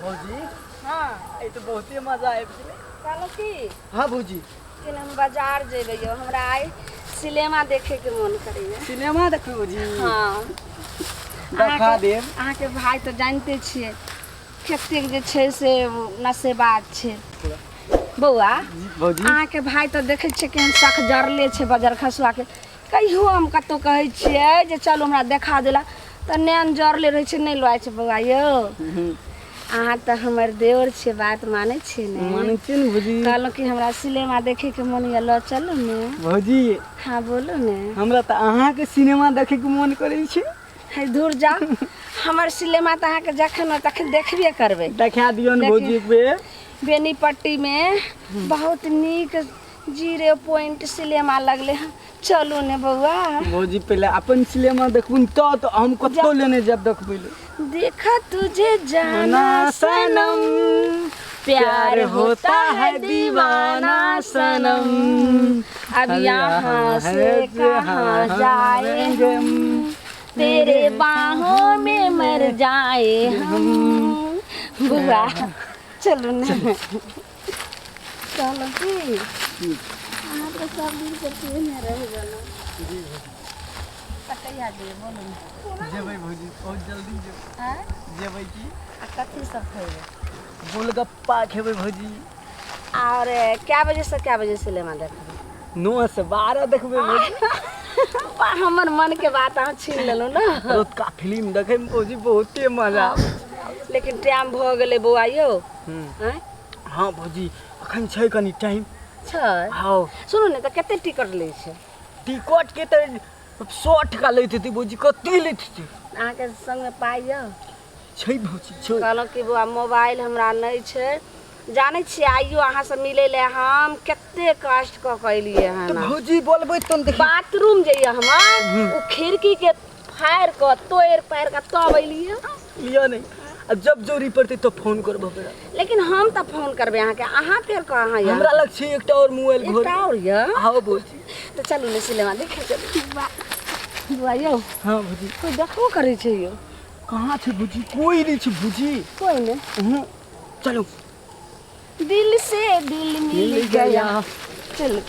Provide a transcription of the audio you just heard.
भौजी। हाँ। आइ तऽ बहुते मजा आबि गेलै। कहलहुँ की, हाँ भौजी, कि हम बाजार जेबै यौ, हमरा आइ सिनेमा देखैके मोन करैया। सिनेमा देखबै भौजी? हाँ। देखा देब। अहाँके भाय तऽ जानिते छियै कतेक जे छै से नशेबाज छै बौआ। जी भौजी। अहाँके भाय तऽ देखै छियै केहन सख जरले छै बजर खसुआके। कहियो हम कतहु कहै छियै जे चलू हमरा देखा देला तऽ नैन जरले रहै छै, नहि लऽ छै। बौआ यौ, अहाँ तऽ हमर देवर छियै, बात मानै छियै ने? मानै छियै ने भौजी। कहलहुँ कि हमरा सिनेमा देखैके मोन यऽ, लऽ चलू ने। भौजी। हाँ, बोलू ने। हमरा तऽ अहाँके सिनेमा देखैके मोन करै छै। है दूर जाउ, हमर सिनेमा तऽ अहाँके जखन तखन देखबे करबै। देखा दियौ ने। देखियौ। भौजी, एक बेर। बेनीपट्टीमे बहुत नीक जीरो पॉइंट सिनेमा लगलै हँ, चलू ने बौआ। भौजी, पहिले अपन सिनेमा देखबू ने तऽ हम कतहु लेने जायब देखबै लए। देखा तुझे जाना सनम, प्यार होता है दीवाना सनम, अब यहाँ से कहाँ जाए हम, तेरे बाहों में मर जाए हम। बुआ, चलू ने। कहलहुँ की, अहाँ तऽ सब दिनसँ पीने रहि गेलहुँ, तऽ कहिया जेबै, बोलू ने? जेबै भौजी, बहुत जल्दी जेबै। आँय? जेबै की। आ कथी सब खेबै? गोलगप्पा खेबै भौजी। आओर कए बजेसँ कए बजे सिनेमा देखबै? 9 से 12 देखबै भौजी। वाह, हमर मनके बात अहाँ छीन लेलहुँ ने। रतुका फिल्म देखैमे भौजी बहुते मजा आबै छै। लेकिन टाइम भऽ गेलै बौआ यौ। आँय? हँ भौजी, अखन छै कनि टाइम। छै। हँ। सुनू ने, तऽ कते टिकट लै छै? टिकट के तऽ 100 टका लैत हेतै भौजी, कते लैत हेतै? अहाँके संगमे पाइ यऽ? छै भौजी, छै। कहलहुँ कि बौआ, मोबाइल हमरा नहि छै, जानै छियै? आइयो अहाँसँ मिलै लए हम कते कष्ट कऽ कऽ एलियै हन। तऽ भौजी, बोलबै तऽ देखी। बाथरूम जे यऽ हमर, ओ खिड़की के फाड़ि कऽ, तोड़ि पाड़ि कऽ तब एलियै। लिअ नहि, आ जब जरूरी पड़तै तऽ फोन करबो फेर। लेकिन हम तऽ फोन करबै अहाँके, अहाँ फेर कहाँ यऽ? हमरा लग छै एकटा और मोबाइल घर। एकटा आओर यऽ? हाँ भौजी। तऽ चलू ने, सिनेमा देखे चलू। बौआ यौ। हाँ भौजी। कोइ देखबो करै छै यौ? कहाँ छै भौजी? कोई नहीं छै भौजी। कोइ नहि। उहुँ, चलू। दिल से दिल मिल गया, चल।